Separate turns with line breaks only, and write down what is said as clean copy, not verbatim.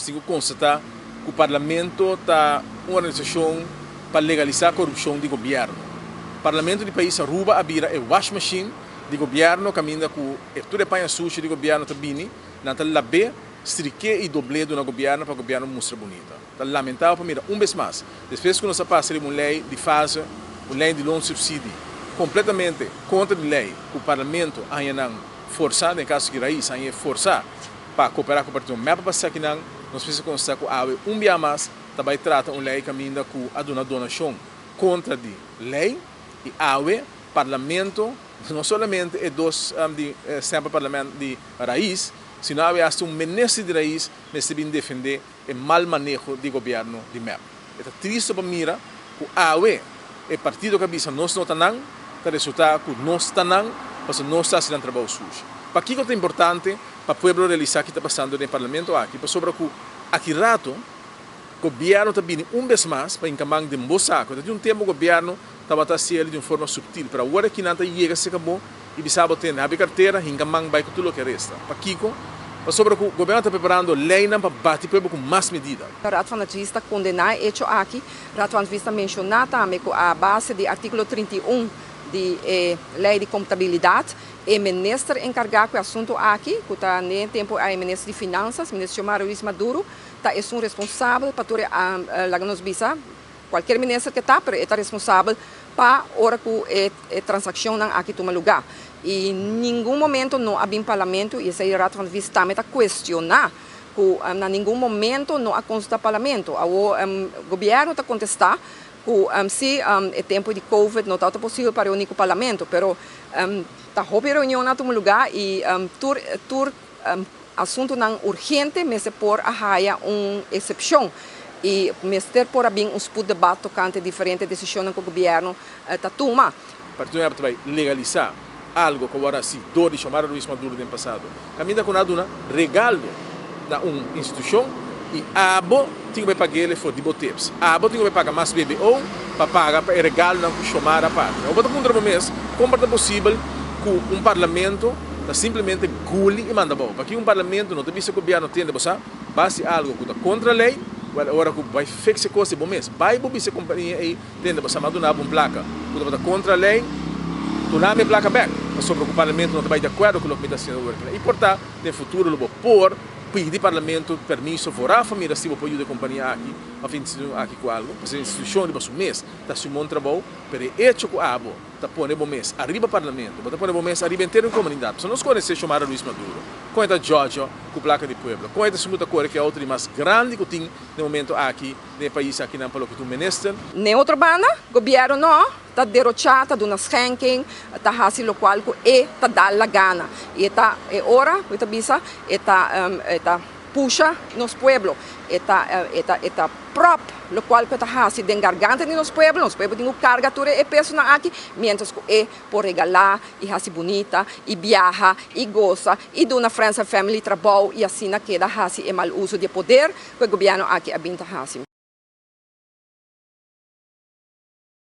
tin ku konstatá ku Parlamento ta un organisashon pa legalisá korupshon di gobièrnu. Parlamento di pais Aruba a bira e washmachine di gobièrnu kaminda ku e tur e paña sushi di gobièrnu ta bini, nan ta lab'é, strik'é i dobl'é duna gobièrnu pa gobièrnu mustra bunita. Ta lamentabel pa mira un bes mas, despues ku nos a pasa riba un lei di fase, un lei di loonsubsidie, kompletamente kontra di lei ku Parlamento a haña nan forsá, den kaso ki Raiz a hañ'é forsá pa koperá ku partido mep pa esakinan, nos mester konstatá ku awe un bia mas ta bai trata un lei kaminda ku a duna donashon kontra di lei i awe Parlamento, no solamente e dos di stempel parlament di Raiz, sino awe hasta un minister di Raiz mester bin defende e mal maneho di gobierno di mep. E ta tristo pa mira cu awe e partido cu a bisa nos no ta nan, ta resulta cu nos ta nan pasobra nos ta haci nan trabou sushi. Pakico ta importante pa pueblo realisa ki ta pasando den e parlamento aki? Pasobra cu aki rato gobierno ta bini un bes mas pa hinca man den bo saco. Ta tin un tempo gobierno tabata haci el di un forma subtil, pero awor aki nan ta yega cerca bo y bisa bo tende, habri cartera, hinca man bay cu tur loke resta. Pakico? Pasobra cu gobierno ta preparando leynan pa bati pueblo cu mas medida.
Raad van Advies ta kondená e echo aki. Raad van Advies ta menshoná tambe ku a base di artíkulo 31 di e Lei di Komptabilidat, e minister enkargá ku e asuntu aki, ku ta n'e tempu ei minister di Finansas, minister Xiomara Ruiz Maduro, ta esun responsabel pa tur e, laga nos bisa, Cualkier minister ke ta, pero e ta responsabel pa ora cu e transaccionnan aki tuma lugar. Y ningun momento no a bin Parlamento, y esey Raad van Advies tambe ta cuestiona cu na ningun momento no a consulta Parlamento. Awor Gobierno ta contesta cu si e tempo di Covid no tabata posibel pa reuni cu Parlamento, pero ta hopi reunionnan a tuma lugar y tur tur Asuntunan urgente mester por a haya un excepcion y mester por a bin un spoeddebat tocante diferente decisionnan cu gobierno ta tuma.
Partido mep ta bay legalisa algo cu awor a haci door di Xiomara Ruiz Maduro den pasado. Caminda cu nan a duna regaldo na un institucion y abo tin cu bay paguele for di bo tips. Abo tin cu bay paga mas BBO pa paga pa e regalonan cu Xiomara a parti. Awor bo ta puntra bo mes con por ta posibel cu un parlamento ta simplemente guli y manda abou. Paki un parlamento no ta bisa gobierno tende bo sa basi algo cu ta contra ley, wel ora cu bay fix e cos di bo mes. Bay bo bisa e compania ey tende bo sa m'a duna bo un placa cu tabata contra ley, duna mi e placa bek, pasobra cu parlamento no ta bay di acuerdo cu loke mi ta haciendo awor aki. Y por ta den futuro lo bo por pidi parlamento permiso vooraf pa mira si bo por yuda e compania aki of e institucion aki cu algo, pasobra e institucion riba su mes ta haci un bon trabou, pero e hecho cu abo ta pone bo mes ariba parlamento, bo ta pone bo mes ariba henter un comunidad. Pasobra nos conoce Xiomara Ruiz Maduro, con e ta djodjo cu placa di pueblo, con e ta esun cu ta core cu e auto di mas grandi cu tin den momento aki den e pais akinan pa loke ta un minister.
N'e otro banda, gobierno no ta derocha, ta duna schenking, ta haci locual cu e ta dal la gana. Y e ta e ora cu e ta bisa, e ta e ta pusha nos pueblo, e ta e ta e ta prop locual cu e ta haci den garganta di nos pueblo, nos pueblo tin cu carga tur e pesonan aki, mientras cu e por regala y haci bunita y biaha y goza y duna friends and family trabou y asina keda haci e mal uso di e poder cu e gobierno aki a bin ta haci.